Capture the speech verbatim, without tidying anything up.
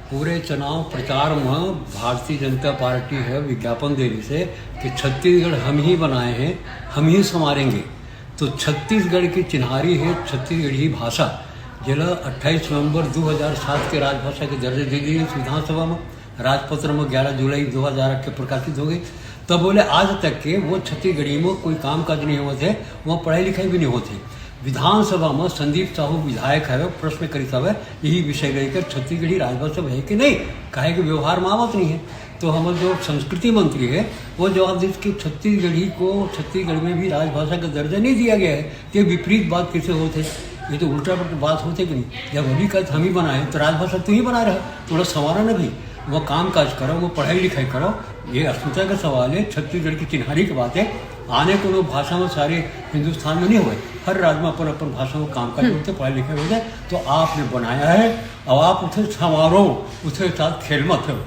पूरे चुनाव प्रचार में भारतीय जनता पार्टी ह विज्ञापन दे रहिस हे कि छत्तीसगढ़ हम ही बनाए हैं, हम ही संवारेंगे। तो छत्तीसगढ़ की चिन्हारी हे छत्तीसगढ़ी भाषा, जेला अट्ठाईस नवंबर दो हज़ार सात के राजभाषा के दर्जा दे दिए विधानसभा में, राजपत्र में ग्यारह जुलाई दो हज़ार आठ के प्रकाशित हो गई। तब ले आज तक के वो छत्तीसगढ़ी में कोई काम काज नहीं होत हे, वहाँ पढ़ाई लिखाई भी नहीं होत हे। विधानसभा में संदीप साहू विधायक हवे, प्रश्न करिस हवे यही विषय लेकर, छत्तीसगढ़ी राजभाषा हे कि नहीं, काहे कि व्यवहार में आवत नहीं हे। तो हमर जो संस्कृति मंत्री हे, वो जवाब दिस कि छत्तीसगढ़ी को छत्तीसगढ़ में भी राजभाषा का दर्जा नहीं दिया गया है, ये विपरीत बात कैसे होत हे? ये तो उल्टा पुल्टा बात होत हे कि नहीं? जब अभी कहा हम ही बनाए तो राजभाषा तुम ही बना रहे, थोड़ा संवारा ना भाई, वो काम काज करो, वो पढ़ाई लिखाई करो। ये अस्मिता का सवाल है, छत्तीसगढ़ की चिन्हारी की बात है। आने कोनो भाषा में सारे हिंदुस्तान में नहीं होय, हर राज्य में अपन अपन भाषा में काम काज होत हे, पढ़ाई लिखाई होत हे। तो आपने बनाया है, अब आप उसे संवारो, उसके साथ खेल मत करो।